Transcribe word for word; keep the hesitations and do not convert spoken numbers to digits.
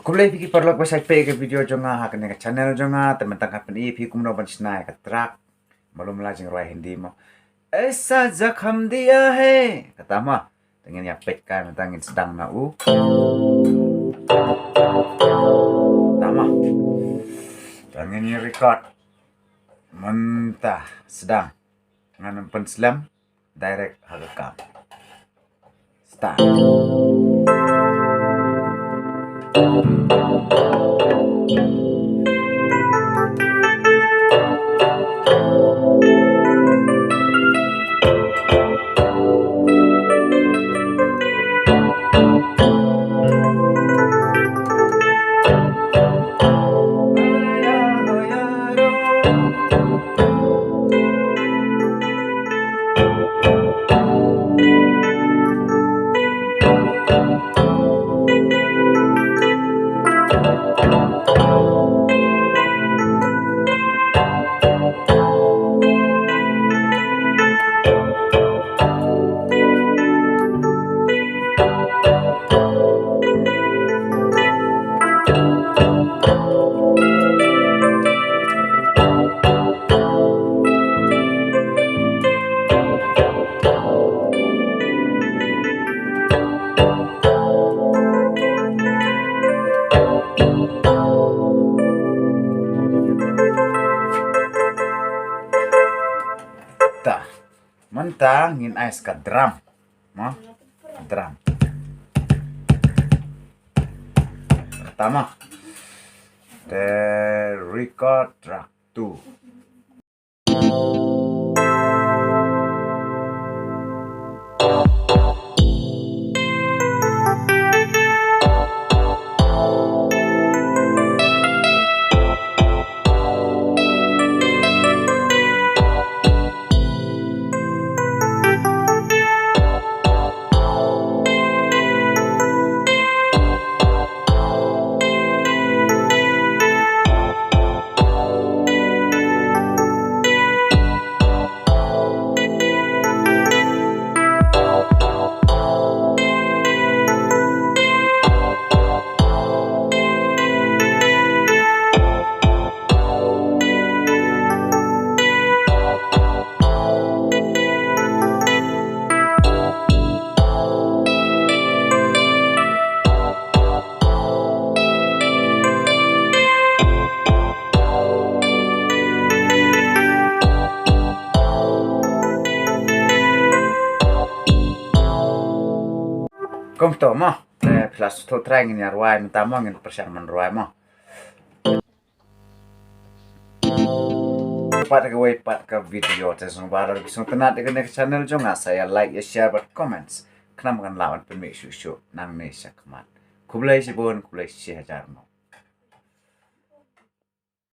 Khublei phi ki paralok ba sa peit ka video jong nga ha kane ka channel jong nga, te mynta nga pyni phi kumno ban shna ïa ka track. Malu mala jingrwai Hindi mo. Aisa zakham diya hai. Kata mo. Te ngin ïa peit ka mynta ngin sdang na u. Kata mo. Te ngin ïa record. Mynta sdang. Ngan pynslem direct ha ka kam. Start. Ta. Mynta ngin ai sa ka drum. Mo? Drum. Pertama. Te record track two. Kumto mo, eh, plus tu try ngin ïa rwai mynta mo, ngin pyrshang ban rwai mo. Pat kawei pat ka video te sngewbha lada phi sngewtynnat ïa kane ka channel jong nga sa ïa like, ïa share bad comments. Khnang ba ngan lah ban pynmih shuh shuh nangne shakhmat. Khublei shibun, khublei shihajar nguh.